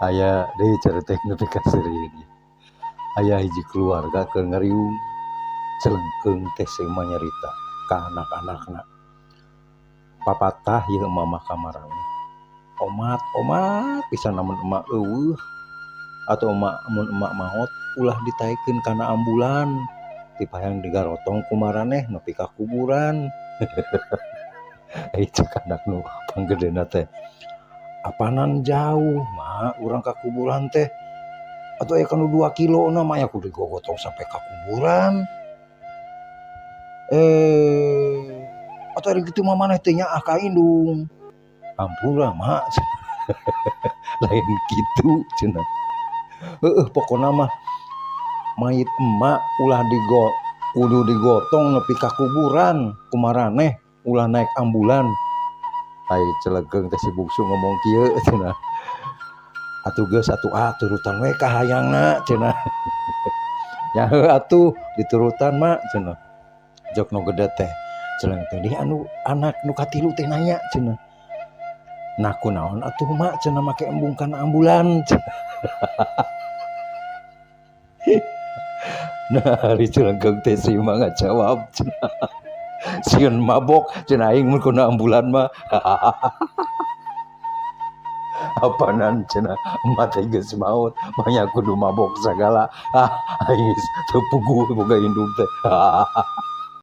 Aya deui carita nepi ka seuri ieu. Aya hiji keluarga keur ngariung celengkeung teh seuma nyarita ka anak-anakna. Papatah ieu mamah ka maraneh. Omat omat pisan lamun emak eueuh atau emak mun emak maot ulah ditaekeun kana ambulan dipayang digarotong ku maraneh nepi ka kuburan. Ai cek anak nu panggedena teh apanan jauh mak urang ka kuburan teh atuh aya kanu 2 kilo na mah aya kudu digogotong sampai ka kuburan. Atuh ari kitu mah maneh teh nyaah ka indung. Ampura mak lain kitu cenah. Heueuh pokona mah mayit emak ulah kudu digotong nepi ka kuburan ku maraneh ulah naik ambulan. Ai celegeung teh si bungsu ngomong kieu cenah. Atuh geus atuh ah turutan we ka hayangna cenah. Nya heuh atuh diturutan mak cenah. Jok nu gede teh celeng teh di anu anak nu katilu teh nanya cenah. Nah kunaon atuh mak cenah make embung kana ambulan cenah. Nah ari celengkeung teh si mah ngajawab cenah. Sieun mabok cenah aing mun kana ambulan mah. Apanan cenah emak teh geus maot manya kudu mabok sagala. Ah aing geus teu puguh boga indung teh.